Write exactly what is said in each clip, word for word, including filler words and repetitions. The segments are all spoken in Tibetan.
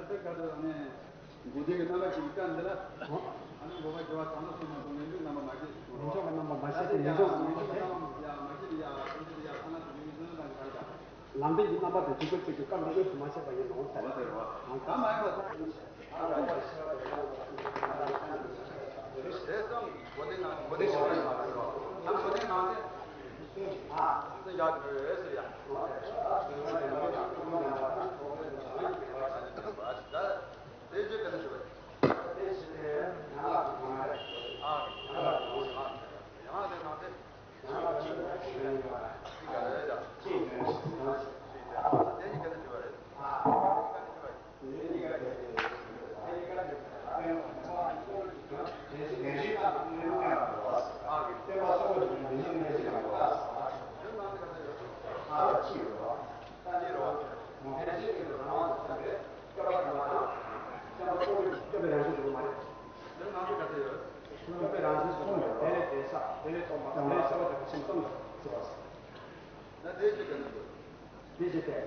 ད་ག་ཚོད་ནས་འགོ་འཛིན་གྱི་རྣམ་པ་ཞིག་གི་སྐབས་འདི་ལ། ཨ་ནི་འགོ་པ་རྒྱལ་བ་བྱང་ལ་སོང་མ་སོང་ལས་འགུལ་རྣམ་པ་མ་བྱེད། ལས་འགུལ་རྣམ་པ་མ་བྱེད་དེ་ལས་འགུལ་རྣམ་པ་དེ། ཡ་མ་བྱེད་ཡ་ཐམས་ཅད་ཡ་ཐ་ན་དེ་ནི་བཟོས་ན་དང་ག་རེ་དང་། ལམ་སྟོན་གྱི་རྣམ་པ་དང་ཇུས་འགོད་ཅིག་གི་བཀའ་འགུག་ཐུབ་མ་བྱས་པ་ཡིན་ནོ་ཟེར། འོ་དེ་རེད་བ། ད་མ་ཡིན་པ། སྐྱོབ་པའི་རང་བཞིན་གསུངས་ཡོད། དེ་ལས་འདས་ས། དེ་ལས་སྟོང་པ། དེ་ལས་གསལ་བ་དང་ཁྱིམ་ཙམ་དུ་ཚུད་པ། ན་དེ་ཅི་ག་ནས་འདུག་དེ་ཅི་སྟེ།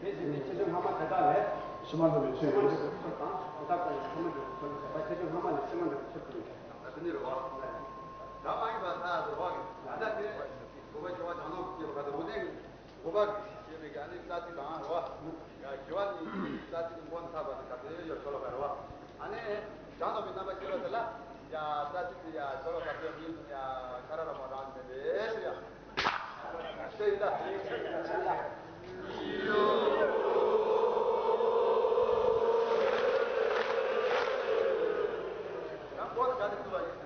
དེ་ཅི་ནི་ཁྱེད་ཚོས་སྔ་མ་དེ་དག་ལས། ཕྱི་མ་འདུག་པའི་ཕྱིར། ཕྱི་མ་འདུག་པའི་ཚུལ་དང་། དེ་དག་ཀུན་ལ་ཕྱི་མ་འདུག་པའི་ཚུལ་ཟེར་བ། ཁྱེད་ཚོས་སྔ་མ་ནས་ཕྱི་མ་འདུག་པའི་ཚུལ་དུ། ད་དེ་ནི་རེད་བ། ད་མ་ཡིན་པ་ད་རེད་བ། ད་ལྟ་དེ། འགོ་པ་ཆེ་བ་བྱང་ནོར་སྐྱེས་པ་ག་དེ་རུ་གནས། འགོ་པ་ཞེས་པའི་གི་ཨ་ནི་རྩ་ཚིག་དང་རོ། ཡ་དགེ་བ་ནི་རྩ་ཚིག་མགོ་ནས་ཐག་པ་དེ་ག་ཚོད་ཡོད་ཤོ་ལོ་ཀ་རོ། ཨ་ནི་བྱང་ནོར་བུའི་རྣམ་པ་ཤེས་པ་དེ་ལ་ཡ་རྩ་ཚིག་དེ་ཡ་ཤོ་ལོ་ཀ་ཚོད་མིན་ཡ་ཁ་ར་ར་མོ་རང་མེད་པས་ཡ། ཤེས་ཡིན་ད། ཡང་མགོ་ནས་ག་ཚོད་ཐུབ་པ་ཡིན།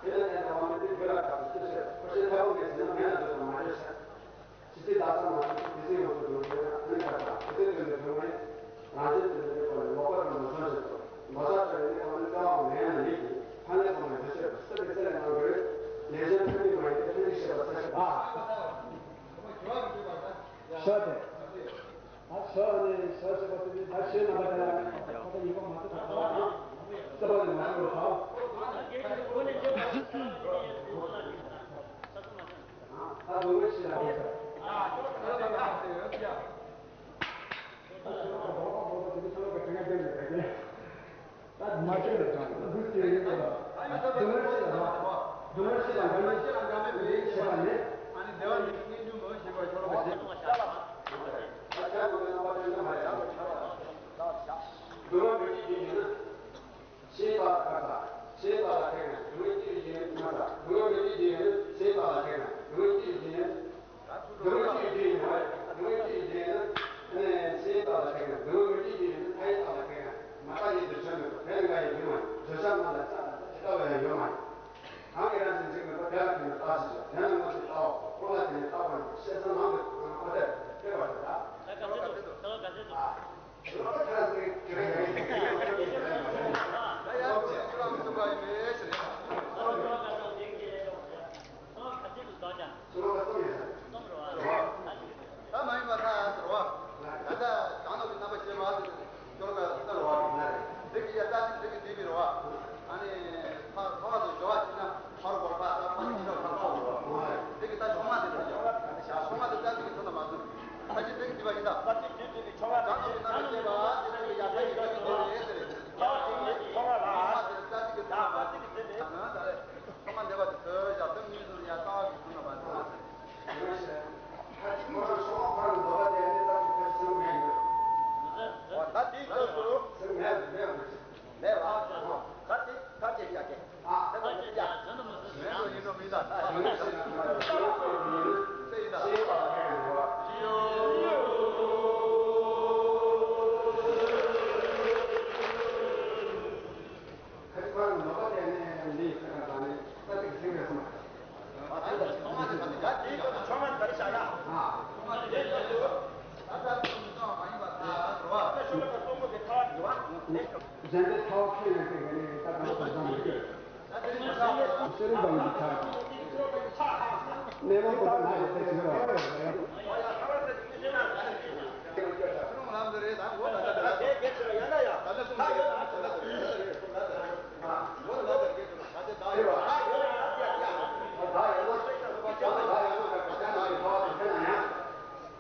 དེ་ལ་ཉན་དང་བ་མི་དེ་དགེ་ལ་དགའ་བའི་ཆོས་ཤེས། ཁོ་ཤེས་ཐལ་བོ་གལ་ཆེ་ན་མེད་ལ་འདོད་དང་མ་འདོད་ཤེས། ཇི་སྲིད་བདག་ས་མ་ཐོབ་ཅིང་། དེ་སྲིད་ཡོངས་སུ་འགྲོ་ཞེ་ན། ཨ་ནི་དག་དང་དེ་སྲིད་དོན་དུ་འགྲོ་མེད། རང་བཞིན་དོན་དུ་གནས་པ་ལས་ལོག་པར་འདུ་འཛོམས་བཞིན་དུ། མདོ་ཕྱག་བྲལ་བའི་གནས་སྐབས་ནི་སྐལ་བ་མེད་ན་ཡིད་ཀྱིས་ཕན་ལས་གོང་མའི་འདུ་ཤེས་པ་སྲིད་པའི་རྩེ་ལས་ལངས་དགོས། ལས་གཞན་ཕན་མིག་མ་ཡིན་ཏེ་ཕན་ཚིག་ཤེས་པ་ས་ཤེས་པ། ཤོད་དེ། ད་ཤོད་ནས་ཤོད་ཤེས་པ་དེ་ནི་ད་ཤེས་རྣམ་པ་དེ་ལ་ཁ་ད་ཡིན་པ་མ་ཐུབ་པ་ད་ལ་ཡང་རྩོད་པ་ལས་མ་འགྲོ་བ། ད་དུང་ཤེས་ལ་ཡོད་ས། ད་མ་ཤེས་ལ་དྲང་། འདུག་ཅེས་ཡིན་པ་ལ། སྡུག་བསྔལ་ཤེས་ལ་དྲང་། སྡུག་བསྔལ་ཤེས་ལ་དྲང་། སྡུག་བསྔལ་ཤེས་ལ་དྲང་། མེད་པའི་ཤེས་པ་ནི། ཨ་ནི་བདེ་བ་འདི་སྙིང་རྗེ་མོ་ཞེས་པ་ཤོ་ལོ་ཀ་ཞེས་པ། ཤེས་པ་མེད་ཀྱི་ཡིན་ན། ཤེས་པ་ལ་ཁེགས་ན་སྡུག་བསྔལ་མེད་ཀྱི་ཡིན་ན། ཤེས་པ་ལ་ཁེགས་ན་སྡུག་བསྔལ་མེད་ཀྱི་ཡིན་ན། ཤེས་པ་ལ་ཁེགས་ན་སྡུག་བསྔལ་མེད་ཀྱི་ཡིན་ན། གཞན་དེ་ཐོག་ཁྱོད་ཡང་དེ་ག་ནས་ད་གང་དུ་བཟང་མི་འདུག་གསེར་སྦང་གི་ཆ་གནས་མང་པོ་ན་ཡོད་པའི་ཕྱིར་རོ།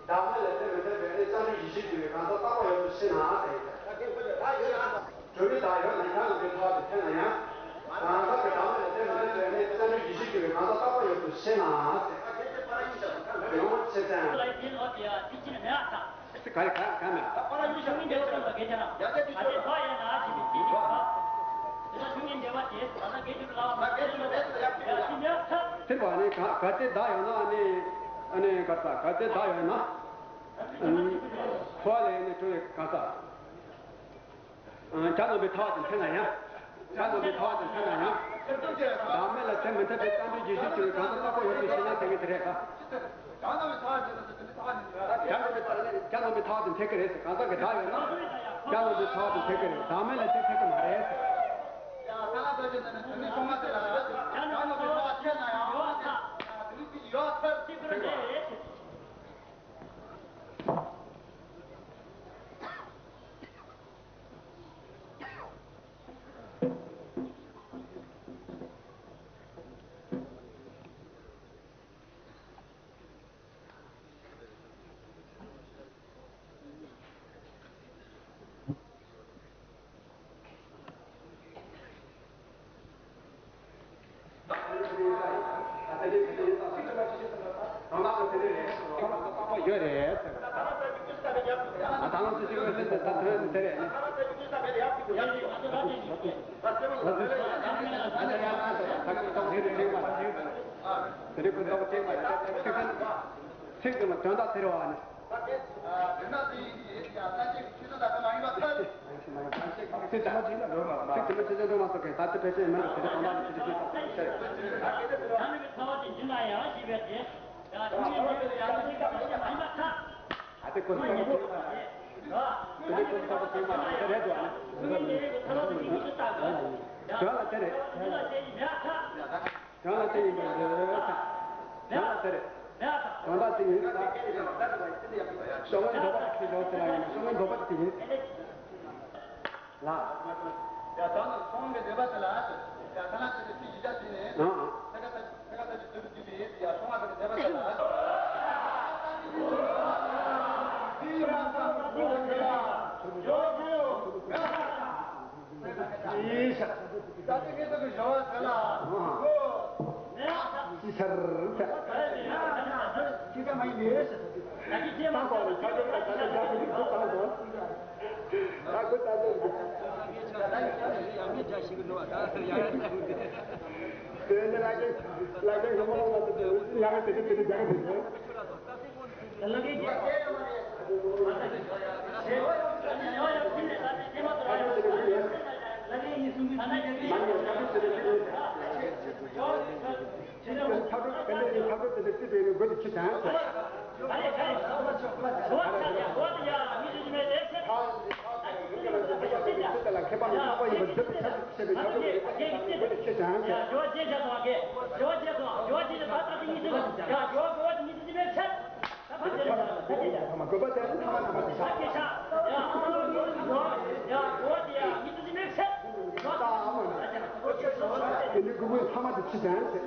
བདག་མེད་ལ་དེ་མི་འཐད་པའི་གནས་རྩ་འགྲོས་ཡེ་ཤེས་ཀྱི་བའི་གང་ཟག་རྟག་པ་ཡོད་དོ་ཞེ་ན་ཟེར་ཡིན་ཏེ། གྲུབ་མི་བདག་ཡོད་ན་ཁྱབ་པའི་ཐོག་ཏུ་ཐེ་ན་ཡང་། གང་ཟག་གི་བདག་མེད་ལ་དེ་མི་འཐད་པའི་གནས་རྩ་འགྲོས་ཡེ་ཤེས་ཀྱི་བའི་གང་ཟག་རྟག་པ་ཡོད་དོ་ཞེ་ན་ཟེར། ཡོང་ཆེ་ཙན། ག་རེ་ག་ག་མེད། དེ་བ་ནི་ག་ག་ཚད་བདག་ཡོད་ན་ནི་ཨ་ནི་ག་ས་ག་ཚད་བདག་ཡོད་ན། ཨ་ནི་ཕོ་ལས་ནི་གྲོལ་བའི་ག་ས། བྱ་ངན་པའི་ཐ་བ་དེ་འཐེན་ན་ཡང་། བྱ་ངན་པའི་ཐ་བ་དེ་འཐེན་ན་ཡང་། བདག་མེད་ལ་དེ་མི་འཐད་པའི་རྟག་འགྲོས་ཡེ་ཤེས་ཀྱི་བའི་གང་ཟག་རྟག་པ་ཡོད་དོ་ཞེ་ན་ཟེར་མཁན་དེ་རེད་ད། བྱ་ངན་པའི་ཐ་བ་དེ་འཐེན་ན་ཡང་། བྱ་ངན་པའི་ཐ་བ་དེ་འཐེན་གྱི་རེད་ཟེར། གང་ཟག་གི་བདག་ཡོད་ན། བྱ་ངན་པའི་ཐ་བ་དེ་འཐེན་གྱི་རེད། བདག་མེད་ལ་དེ་འཐེན་གྱི་མ་རེད་ཟེར། ཡོད་རེད། ད་ལོ་སུ་ཞིག་ཡོད་ཟེར་ད་དོན་དེ་རེད། དེ་རིགས་ཀུན་རྟོག་ཅེས་མ་ཚིག་དེ་ལ་དོན་དག་དེ་རེད་བ་ནི། ཚིག་དེ་མ་ཅིག་ལ་འགྲོ་མ་ཚིག་དེ་མ་ཅིག་ལ་འགྲོ་མ་སོགས་ཀྱི་ད་ལྟ་ཕལ་ཆེར་མིན་འགྲོ་ཟེར་ཏེ་དོན་དག་ནི་ཅི་ཞིག་ཅིག་ད་ཆེ། ཨ་དེ་ཀུན་རྟོག་ཅེས་མ་དེ་རེད་བ་ནི། དོན་ལ་དེ་རེད། དོན་ལ་དེ་ཡིན་པར་འདོད་ད། དོན་ལ་དེ་རེད། དོན་དག་དེ་ཡིན་ད། ཤོག་ངོས་འདོད་པ་དེ་ཁྱེད་ཞོག་ཟེར་ལ་ཡིན་ན་ཤོག་ངོས་འདོད་པ་དེ་ཡིན། ལ། ཡ་ད་ནི་ཚོང་གི་འདོད་པ་དེ་ལ་ཡ་ད་ལ་དེ་དེ་ཡི་ད་དེ་ནས་ཨང་། ད་ག་ད་ད་ག་ད་དེ་དེ་དེ་ཡ་ཚོང་གི་འདོད་པ་དེ་ལ་ཡ། ད་ལྟ་ངེད་ཚོ་གི་བཞག་པ་ཟེར་ལ། ཅི་ཟེར། ཅི་ཟེར་མ་ཡིན་ནས། ད་ཁོ་ལ་ཆ་ཚང་ད་ལྟ་རྒྱ་གི་རིགས་ཚོ་གང་དགོས། ད་ཁོ་ད་ལྟ་རྒྱ་ཡང་ངས་རྒྱ་ཞིག་གི་འདུག་བ། ད་ཡང་ཡང་ད་ཁོ་དེ་ནི་ལ་རྒན་ལ་རྒན་གི་མོ་ལ་ད་ཉ་ག་དེ་དེ་དེ་རྒྱ་ག་དེ་དེ། དགོས་པ་དེ་ནི་ཐ་མ་ཐ་མ་དེ་ཤ། དེ་ནི་དགུ་པོའི་ཐ་མ་དེ་ཕྱི་དང་ཟེར།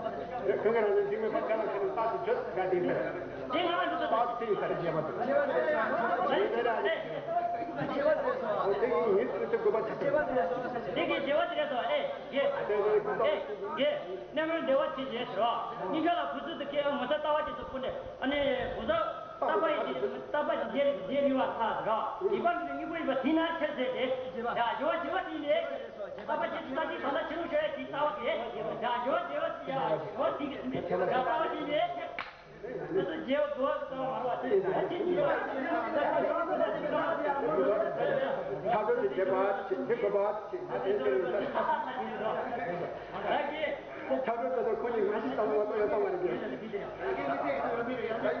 ཁྱོད་ཀྱི་རང་བཞིན་གཅིག་མིན་པ་ཅ་ལག་ཁྱེར་ནས་རྟགས་ཅིག་བརྗོད་ཟེར་ག་དེ་ཡིན་པས། དེ་ང་ལ་འདི་ཚོ་རྟགས་ཅིག་ཡིན་ཟེར་རྒྱས་པ་འདུག་དེ་ཡིན་ངེས་ཚུལ་དུ་དགོས་པ་ཆགས་ཀྱི་རེད། དེ་གི་རྒྱས་པ་དེ་རེད་དོ། ཨེ་རྒྱས་ཨེ་རྒྱས། རྣལ་འབྱོར་བདེ་བ་ཆེ་ཞེས་ཟེར་བ། སྙིང་ཁ་ལ་གུས་བརྩི་དུ་སྐྱེ་བ་ངོ་ཚ་ལྟ་བ་ཅན་དུ་སྐུ་འདྲེ། ཨ་ནི་གུས་བརྩི་ལྟ་བ་ཡི་རྗེས་ལྟ་བ་ཡི་རྗེས་རིག་པ་ལྷག་ཟེར་བ། རིག་པ་འདི་སྙིང་པོ་ཡིན་པ་དེས་ན་ཆེར་ཟེར་ཏེ། ཡ་རྒྱས་པ་རྒྱས་པ་དེ་ནི། ལྟ་བ་ཅན་དུ་ལྟ་ཅི་ད་ལྟ་ཕྱི་ལུགས་ཤོད་ཡ་དེའི་ལྟ་བ་དེ། ཡ་རྒྱས་པ་རྒྱས་པ་དེ་ཡ་རྒྱས་པ་དེ་གི་ཡ་ལྟ་བ་དེ་ནི། ཁྱད་པར་དུ་རྒྱས་པ་ཆེ། དེ་ཕྱག་རྒྱ་ཆེ། དེ་དགོས་པ་ཆེ། ཁྱད་པར་དུ་ཁོ་གཉིས་ང་ཞིག་བསམ་བློ་གཏོང་ཡ་གཏོང་བ་རེད། ད་ལྟ་དཔེ་འདི་ལ་རྣམ་པ་མི་རྟག་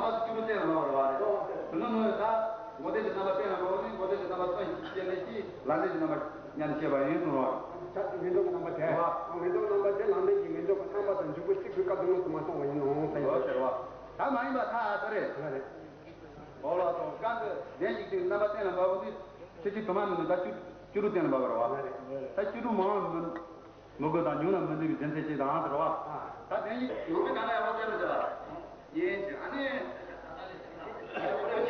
སྟེ་བཅུ་དྲུག་གཏན་ལ་འབེབས་པ་རེད་བ། དེ་ནི་ནི་ད་འགོག་བདེན་གྱི་རྣམ་པ་གཏན་ལ་འབེབས་ནི། འགོག་བདེན་གྱི་རྣམ་པ་གསུམ་ཞིག་བཤད་ནས་ཀྱི་ལམ་བདེན་གྱི་རྣམ་པ་མཉམ་དུ་བཤད་པ་ཡིན་གསུངས་རོགས། ཆ་ངེས་འབྱུང་གི་རྣམ་པ་དེ། ངེས་འབྱུང་རྣམ་པ་དེ་ལམ་བདེན་གྱི་ངེས་འབྱུང་གི་རྣམ་པ་དང་འཇུག་པ་གཅིག་གི་སྐབས་སུ་དངོས་སུ་མ་སོང་བ་ཡིན་ནོ་ཟེར་ཡོད། ཟེར་བ། ད་མ་ཡིན་པ་ཐ་ཨ་ད་རེད། ང་རེད། འོ་ལགས་སོ། གང་གི་བདེན་ཞིག་དེ་རྣམ་པ་གཏན་ལ་འབེབས་པ་འདི་ཁྱེད་ཀྱིས་དུ་མ་ནི་ནི་ད་བཅུ་བཅུ་དྲུག་གཏན་ལ་འབེབས་པ་རེད་བ། ད་བཅུ་དྲུག་མང་མི་མི་དགོས་དང་ཉུང་ན་མི་འདུག་པའི་རྒྱུ་མཚན་ཅི་དང་ཟེར་བ། ད་བདེན་ཞིག་ཡོང་མི་གང་ལ་ཡང་བ་གཏན་ལ་འབེབས་པ་ཡིན་ཅིང་ཨ་ནི། བདེན་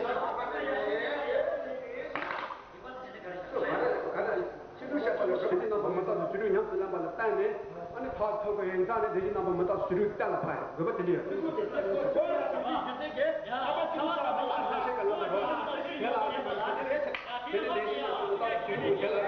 གྱི་རྣམ་པ་མི་རྟག་སོགས་བཅུ་དྲུག་ཉམས་སུ་ལེན་པ་ལ་བརྟེན་ནས་ཨ་ནི་ཕར་ཐོབ་པའི་ཡིན་ཙང་ནས་བདེན་གྱི་རྣམ་པ་མི་རྟག་སོགས་བཅུ་དྲུག་གཏན་ལ་ཕབ་ཡ་དགོས་པ་དེ་འདྲ་ཡོད།